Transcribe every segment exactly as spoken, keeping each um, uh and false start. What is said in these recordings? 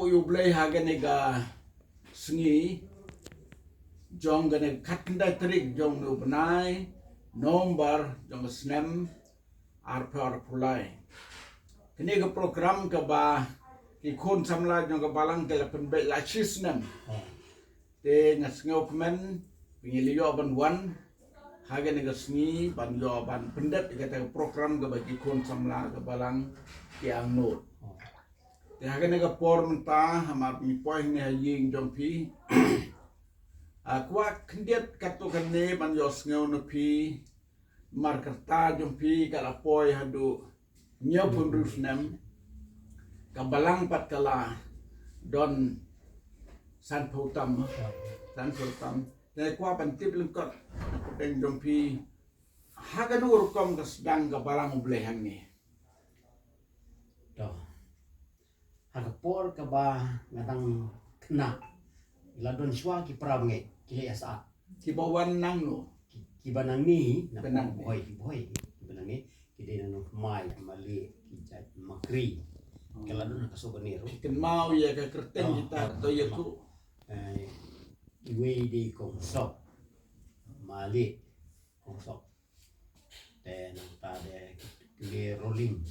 Ïa u Blei ha kane ka sngi jong kane ka khatkhyndai tarik jong u bnai November jong ka snem arphew arphew lai. Kane ka program kaba ki khun samla jong ka balang ki la pynbeit la shi snem. Te nga sngewkmen ba ngi la ïoh ban wan ha kane ka sngi ban ïoh ban pyndep ïa kata ka program kaba ki khun samla ka balang ki angnud. Te ha kane ka por mynta, ha mar ngi poi hangne ha ïing jong phi, a kwah khyndiat katto katne ban ïohsngew na phi, mar ka rta jong phi ka la poi haduh hynñiewphew hynriew snem, ka balang pat ka la don sanphew tam, sanphew tam. Te kwah ban tip lyngkot na pdeng jong phi, ha kano ka rukom ka sdang ka balang U Blei hangne? To. Ha ka por kaba nga dang khynnah, la don shuwa ki para bangeit ki leit ïasaad. Kiba wan nangno? Ki, kiba nangne, na Ba nangne. Bhoi, ki Bhoi, kiba nangne, ki dei na Nongthymmai, Malieh, ki jait Makri. Ki la don ha ka Sohbanieh ruh. Kynmaw ïa ka kyrteng Oh, kita, oh, to ïa kynmaw. Ku. Eh, iwei i dei Kong Sok. Malieh, Kong Sok. Te nangta de ki Roling.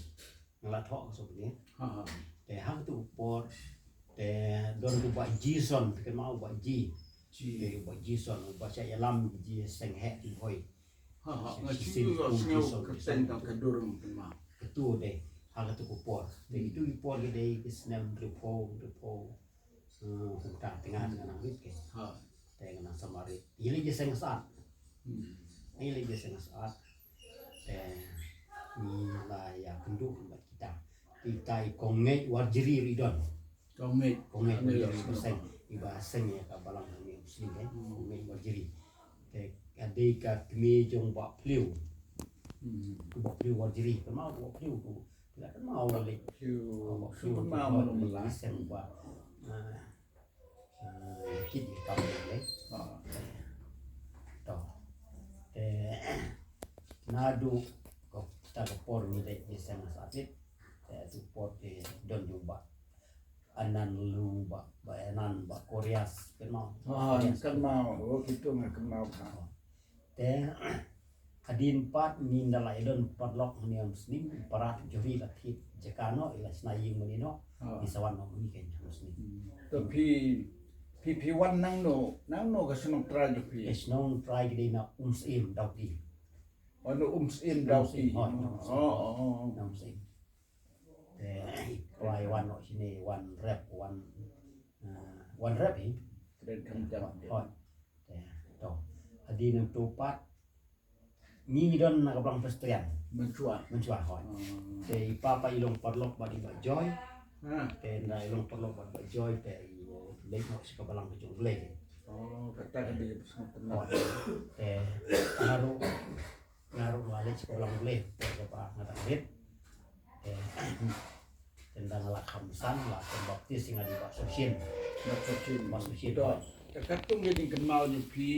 Nga la thoh ka Sohbanieh. Ha, ha. Te ha katu ka por, te don u Bah Jison, te kynmaw u Bah Ji. Ji. Te u Bah Jison, u Bah shah ïalam ki jingïaseng heh ki Bhoi. Ha, ha. Shi, Nga shi shu sien ïoh kum sngew Jison, kyrteng Jison. Tang ka dur nga kynmaw. Katu de, ha katu ka por. Te Hmm. itu ki por ki dei ki snem hynriewphew, hynriewphew. Hmm, kumta te nga, te nga nang rit ke. Ha. Te nga nang samla rit. Ngi leit ïaseng saad. Hmm. Ngi leit ïaseng saad. Te ngi la ïakynduh bad kita. Kita i Kong Ngeit Warjri ruh i don. Kong Ngeit. Kong Ngeit Warjri i ba seng. I ba seng ïa ka balang hangne Muslim, eh. Hmm. Kong Ngeit Warjri. Te ka dei ka kmie jong Bah Phliew. Hmm. Bah Phliew Warjri. Kynmaw Bah Phliew tu. Nga kynmaw la leit. Phew, Ba phew, phew, phew, phew, phew, phew, phew, phew, phew, ah, ah, kit ïa ka ba leit. Ah. To. Te, naduh, ko, ta ka por ngi leit ïaseng saad. Te, tu por te don jong Bah Anan Lu, Bah, Bah Anan, Bah Korias, kynmaw. Ah, Korias. Kynmaw. Oh, kito nga kynmaw ka. Oh. Te, hadien pat ngin da la ïa don paralok hangne ha Umsning, para Johri la thied jaka noh, i la shna ïing mane noh, Ah. i sa wan noh mane kein ha Umsning. Hmm. To phi, phi, phi wan nangno, nangno ka shnong trai jong phi? Ka shnong trai ki dei na Umsyiem, Dawki. Oh, na Umsyiem, Dawki. Umsyiem, oh, na Umsyiem. Oh, oh, oh. Na Umsyiem. Te, i poi wan noh shane, wan rep, wan, eh, wan rep hi. Kren kham jam. Hooid. Te, to. Hadien nangto pat, ngi don na ka Balang Presbyterian. Mynshuwa. Mynshuwa, hooid. Hmm. Te i papa i long paralok bad i Bah Joy. Ah. Te ynda i long paralok bad Bah Joy, te i leit noh sha ka balang ka jong U Blei. Oh, kata ka dei ka sngewtynnat. Hooid. Te nga ruh, nga ruh nga leit sha ka balang U Blei, te kaba nga dang rit. Te, te ynda nga la kham san, la kham baptis, nga dei Bah Soshin. Bah Soshin. Bah Soshin. To, te katkum ka jingkynmaw jong phi,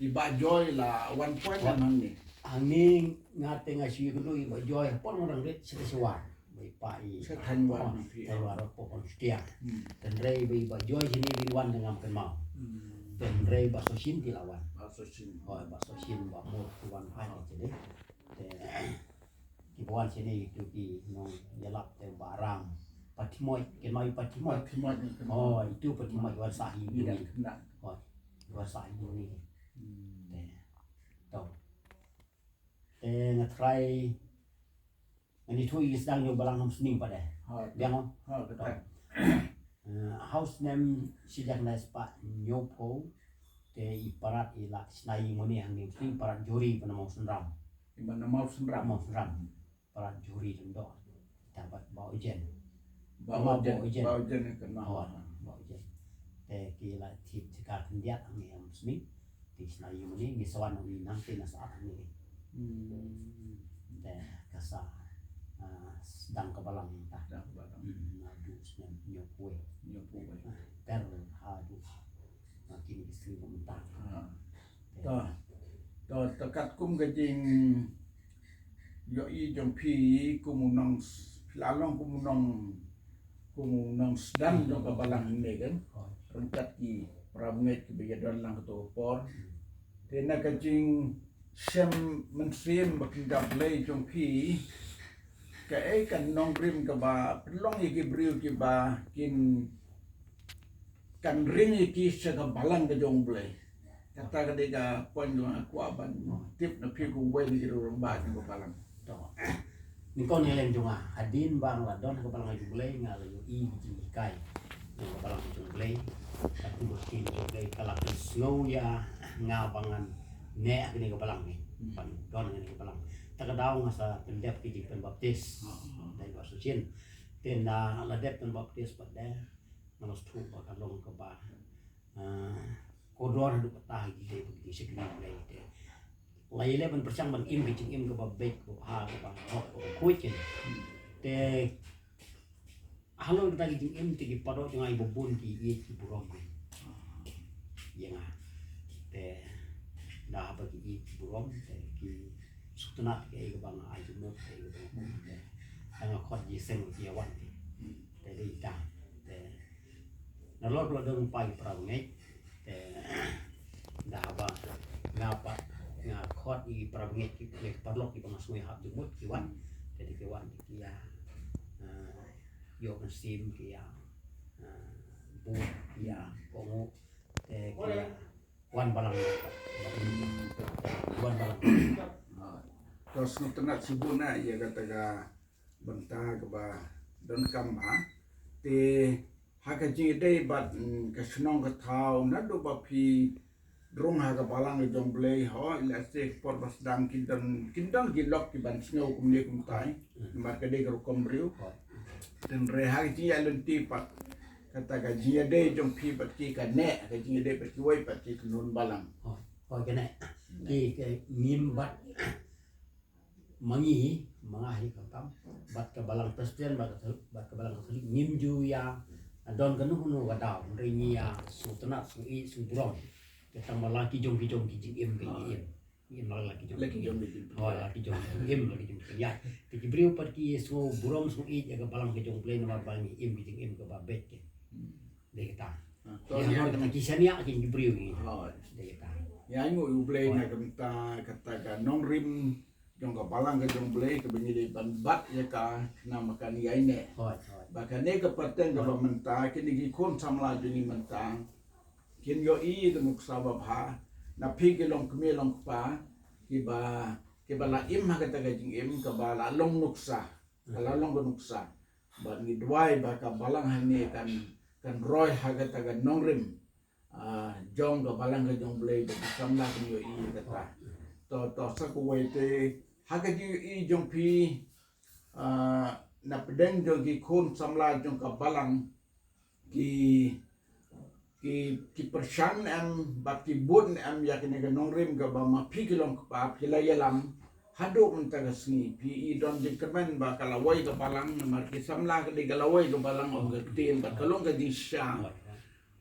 i Bah Joy la wan poi Wan. Hangne. Hangne nga te nga shu ïakynduh i Bah Joy, por nga dang rit, sha Taiwan. Ba i pa i Sha Taiwan, Taiwan, phi. Taiwan, ruh por Australia. Hmm. Hynrei ba i Bah Joy shane ba i wan te ngam kynmaw. Hmm. Hynrei Bah Soshin te la wan. Bah Soshin. Oh, Bah Soshin, Bah Mut, te wan phai Ah. te dei. Te, kiba wan shane itu ki nongïalap te Bah Ram. Pathimoit, kynmaw i Pathimoit. Pathimoit, kynmaw. Oh, itu Pathimoit wan sah hi Iya, ni. Kena. Oh, wan sah hi ni. Hmm. Te, to. Te nga try, ngan ïathuh ïa ki sdang jong balang ha Umsning pat de. Ha. Biang mo? Ha, kata. To. Eh, ha u snem shi hajar khyndai spah hynñiewphew, te i Parat i la shna ïing mane hangne Umsning, Parat Johri, Bah Namau Synram. Bah Namau Synram. Namau Synram. Parat Johri Lyngdoh. Kita bad Bah Ojen. Bah Kynmaw Ojen, Bah Ojen. Bah Ojen, kynmaw. Oh, Bah Ojen. Te ki la thied jaka khyndiat hangne ha Umsning. Te ki shna ïing mane, ngi sa wan hangne nangta na Saad hangne. Hmm. Te ka sa, ah, sdang ka balang mynta. Sdang ka balang. Hmm, naduh snem hynñiewphew. Hynñiewphew. Ah, ter haduh. Ah, kine ki sngi mynta. Ah. Te. To, to, te katkum ka jingïohi jong phi kum u nong s-, phi la long kum u nong Kum u nongsdang jong ka balang hangne kan. Ryngkat ki para bangeit kiba ïadon lang kato ka por. Te na ka jingshem mynsiem ba kynja Blei jong phi, kaei ka nongrim kaba pynlong ïa ki briew kiba kin kan ring ïa ki sha ka balang ka jong Blei. Kata ka dei ka point jong nga, kwah ban tip na phi kum uwei na ki rangbah jong ka balang. To. Nyngkong ïa lem jong nga, hadien ba nga la don ha ka balang ka jong Blei, nga la ïohi ki jinghikai jong ka balang ka jong Blei. Ka ktien ka jong Blei ka la pynsngew ïa nga ba ngan neh ha kane ka balang ne, ban don ha kane ka balang. Ta ka daw nga sa pyndep ki jingpynbaptis. Dei ba shisien. Te nga la dep pynbaptis pat de, nga la sngewthuh ba ka long kaba, ah, kordor haduh katta ha ki dei ba ki jingshakri Blei te. La ïaleh ban pyrshang ban im ka jingim kaba beit, kaba bha, kaba hok, kaba khuid keiñ. Te halor kata ka jingim te ki paralok jong nga kiba bun ki ïeit ki burom ïa nga. Te da haba ki ïeit ki burom te ki sngewtynnat kaei kaba nga ai jingmut, kaei kaba nga khot. Te da nga khot jingïaseng ki ïa wan te. Te dei ta. Te nalor ba la don u kpa ki para bangeit, te da haba nga pat nga khot ïa ki para bangeit, ki, ki paralok kiba nga sngew ïahap jingmut ki wan. Te dei ki wan ki ïa, ah, ïoh mynsiem, ki ïa, ah, bud, ki ïa kohnguh, te ki ïa wan balang. Wan balang. Ah, to sngewtynnat shibun ïa kata ka bynta kaba donkam bha. Te ha ka jingïadei bad, mm, ka shnong ka thaw naduh ba phi rung ha ka balang ka jong Blei, hooid, lehse por ba sdang kin don, kin don ki lok ki ban sngew kumne kumtai. Namar ka dei ka rukom briew. Hynrei ha ka jingïaid lynti pat, kata ka jingïadei jong phi bad ki, ka neh ka jingïadei bad kiwei pat ki kynhun balang. Hooid, hooid, ka neh. Ki, ki ngim bad ma ngi, ma nga hi khamtam, bad ka balang Khristan, bad ka, bad ka balang Katholik, ngim ju ïa don kano kano ka daw, hynrei ngi ïa sngewtynnat, sngewieit, sngew burom. Te tang ba la ki jong ki jong ki jingim ki ngi im. Ngi im la, la ki jong, la ki jong ki jingim. Oh, la ki jong ki jingim, la ki jong ki jingïaid. Te ki briew pat ki sngew burom, sngewieit ïa ka balang ka jong Blei namar ba ngi im ki jingim kaba beit ki. Dei kata. Ïa halor kata ki shaniah ki briew ki. Dei kata. Ïa ngi u Blei na ka bynta kata ka nongrim jong ka balang ka jong Blei kaba ngi dei ban bat ïa ka, khnang ba kan ïai neh. Hooid, hooid. Ba kane ka pateng kaba mynta kine ki khun samla jong ngi mynta kin ïohi ïa ka nuksa babha na phi ki longkmie longkpa kiba, kiba la im ha kata ka jingim kaba la long nuksa, ka la long ka nuksa. Bad ngi duwai ba ka balang hangne kan, kan roi ha kata ka nongrim, ah, jong ka balang ka jong Blei ba ki samla kin ïohi ïa kata. To, to sa kawei te ha ka jingïohi jong phi, ah, na pdeng jong ki khun samla jong ka balang ki, ki, ki pyrshang em bad ki bud em ïa kane ka nongrim kaba ma phi ki longkpa phi la ïalam haduh mynta ka sngi. Phi i don jingkyrmen ba ka lawei ka balang namar ki samla ka dei ka lawei ka balang, ong ka ktien, bad ka long ka jingshisha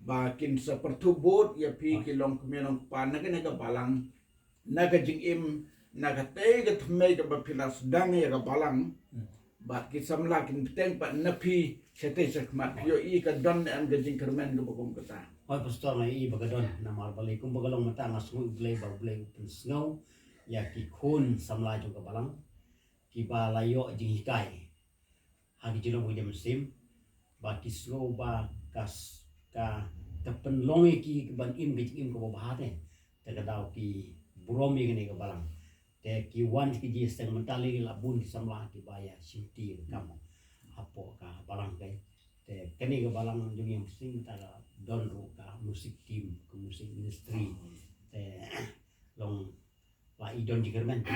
ba kin sa pyrthuh bud ïa phi ki longkmie longkpa na kane ka balang, na ka jingim, na katei ka thymmei kaba phi la sdang ïa ka balang. Bad ki samla kin bteng pat na phi shatei shakhmat. Ïohi ka don em ka jingkyrmen kaba kum kata? Hooid Pastor, nga ïohi ba ka don, namar balei, kumba ka long mynta nga sngew U Blei ba U Blei u pynsngew ïa ki khun samla jong ka balang kiba la ïoh jinghikai ha ki jinglong ki jingmynsiem, ba ki sngew ba ka s-, ka, ka pynlong ïa ki ban im ka jingim kaba bha te. Te ka daw ki burom ïa kane ka balang. Te ki wan ki jingïaseng mynta lei la bun ki samla kiba ïa shimti ïa ka kam hapoh ka balang kai. Te kane ka balang jong ngi mynta ka don ruh ka music team, ka music ministry. Te long la i don jingkyrmen.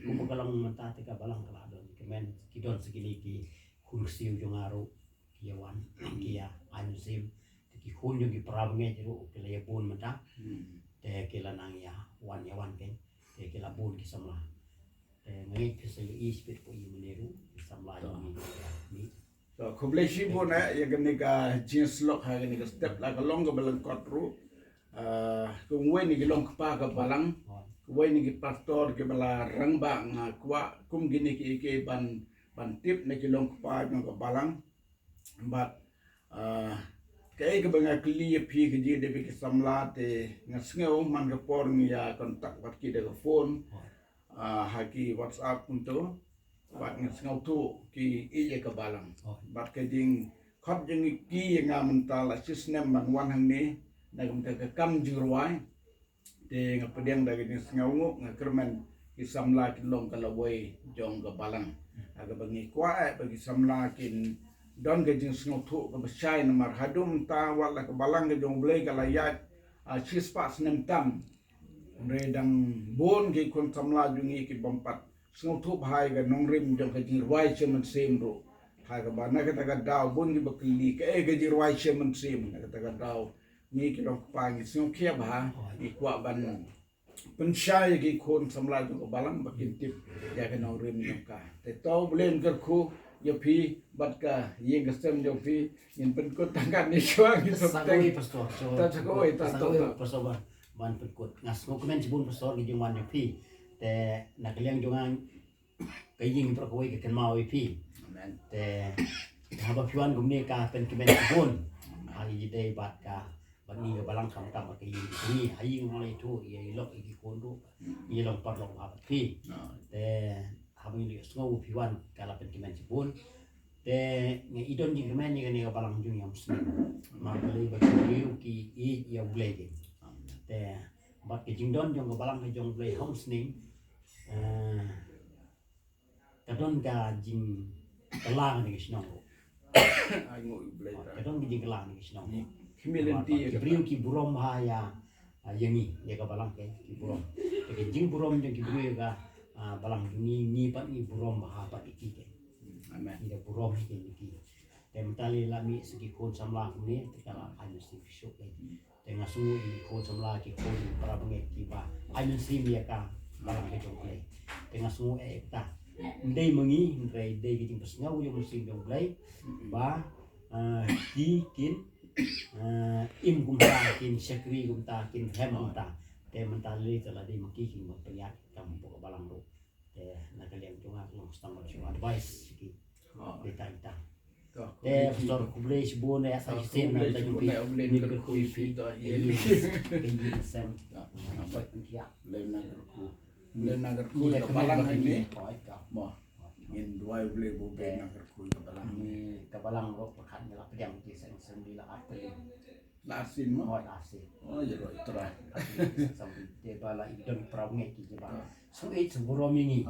Kumba ka long mynta te ka balang ka la don jingkyrmen. Ki don sa kine ki khun ksiew jong nga ruh ki ïa wan, ki ïa ai mynsiem. Te ki khun jong ki para bangeit ruh ki la ïa bun mynta. Te ki la nang ïa wan ïa wan keiñ. Te ki la bun ki samla. Te nga ngeit phi sa ïohi shibit poi mynne ruh ki samla jong ngi. To, khublei shibun eh, ïa kane ka jingïasyllok ha kane ka step la ka long kaba lyngkot ruh. Ah, kum uwei na ki longkpa ka balang, uwei na ki pastor kiba la rangbah, nga kwah kum kine ki, ki ban, ban tip na ki longkpa jong ka balang. Bad, ah, kaei kaba nga kylli ïa phi ka jingïadei bad ki samla te nga sngew man ka por ngi ïa contact bad ki da ka phone, ah, ha ki WhatsApp kumto. Bad nga sngewthuh ki ïeit ïa ka balang. Bad ka jingkhot jong ki ïa nga mynta la shisnem ban wan hangne na ka bynta ka kam jingrwai. Te nga pdiang da ka jingsngewnguh, nga kyrmen ki samla ki long ka lawei jong ka balang. Ha kaba ngi kwah eh ba ki samla kin don ka jingsngewthuh kaba shai namar haduh mynta wat la ka balang ka jong U Blei ka la ïaid, ah, shispah snem tam. Hynrei dang bun ki khun samla jong ngi ki bym pat sngewthuh bha ïa ka nongrim jong ka jingrwai sha mynsiem ruh. Ha kaba na kata ka daw bun kiba kylli kaei ka jingrwai sha mynsiem, na kata ka daw ngi ki long kpa ngi sngewkhia bha, ngi kwah ban pynshai ïa ki khun samla jong ka balang ba kin tip ïa ka nongrim jong ka. Te to U Blei un kyrkhu ïa phi bad ka ïing ka sem jong phi. Ngin pynkut tang katne shuwa, ngin sa kawei, Pastor. Ta sa kawei, ta sa kawei, Pastor, ban, ban pynkut. Nga sngewkmen shibun, Pastor, ki jingwan jong phi. Te na ka liang jong nga ka ïing baroh kawei ka kynmaw ïa phi. Amen. Te haba phi wan kumne ka pynkmen shibun. Ha ïa dei bad ka, bad ngi ka balang khamtam bad ka ïing ka jong ngi. Ha ïing ngi la ïathuh ïa i lok ïa ki khun ruh. Ngi long paralok bha bad phi. Te haba ngi la ïohsngew phi wan ka la pynkmen shibun. Te ngi i don jingkmen ïa kane ka balang jong ngi ha Umsning. Namar balei ba ki briew ki ïeit ïa U Blei ki. Te bad ka jingdon jong ka balang ka jong U Blei ha Umsning, eh, ka don ka jingkylla kane ka shnong ruh. Ai nguh U Blei. Ka don ka jingkylla kane ka shnong ruh. Humility. Namar ba ki briew ki burom bha ïa, ah, ïa ngi, ïa ka balang, ki burom. Te ka jingburom jong ki briew ïa ka, ah, balang jong ngi, ngi pat ngi burom bha bad ïa ki. Amen. Ngi da burom ïa ki. Te mynta lei la mih sa ki khun samla kumne, te ka la ai mynsiem shuh. Te nga sngew ïa ki khun samla, ki khun para bangeit kiba ai mynsiem ïa ka balang ka jong U Blei. Te nga sngew eh kata. Ym dei ma ngi, hynrei dei ka jingpynsngew jong mynsiem jong U Blei ba, ah, ki kin, ah, im kumta, kin shakri kumta, kin rhem kumta. Te mynta lei te la dei ma ki kin ban pynïaid kam hapoh ka balang ruh. Te na ka liang jong nga ka long sdang ban shu advice ïa ki. Dei tang ita. Te Pastor khublei shibun ïa sa shisien na ka jingpynïaid ïa ka ïing ka sem. Lei na kyrkhu. Lei na kyrkhu ïa ka balang hangne. Mo. Ngin duwai U Blei ba U Blei na kyrkhu ïa ka balang. Ni ka balang ruh pyrkhat ngi la pdiang ki seng seng di la artylli. La arsien mo? Hooid, la arsien. Oh, ïaroh Trai. Te ba la i don para bangeit kiba sngewbha sngewburom ïa ngi.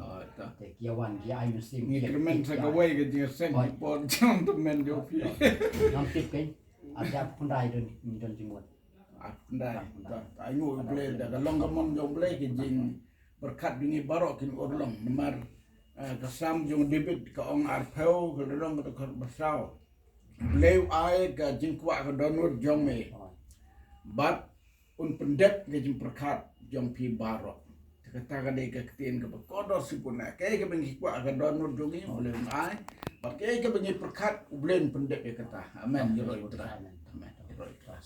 Te ki ïa wan ki ai mynsiem. Ngi kyrmen sa kawei ka jingseng ki por jong tymmen jong phi. Ngam tip kein. Ar hajar khyndai don, don jingmut. Ar khyndai. Ai nguh U Blei da ka long ka mon jong U Blei ki jing pyrkhat jong ngi baroh kin urlong namar, eh, ka Salm jong David ka ong arphew ka lynnong ka dkhot ba saw. Blei u ai ka jingkwah ka dohnud jong me. Bad un pyndep ka jingpyrkhat jong phi baroh. Te kata ka dei ka ktien kaba kordor shibun. Kaei kaba ngi kwah ka dohnud jong ngi, Blei un ai. Bad kaei kaba ngi pyrkhat, U Blei un pyndep ïa kata. Amen. Ïaroh Trai. Amen. Ïaroh Trai.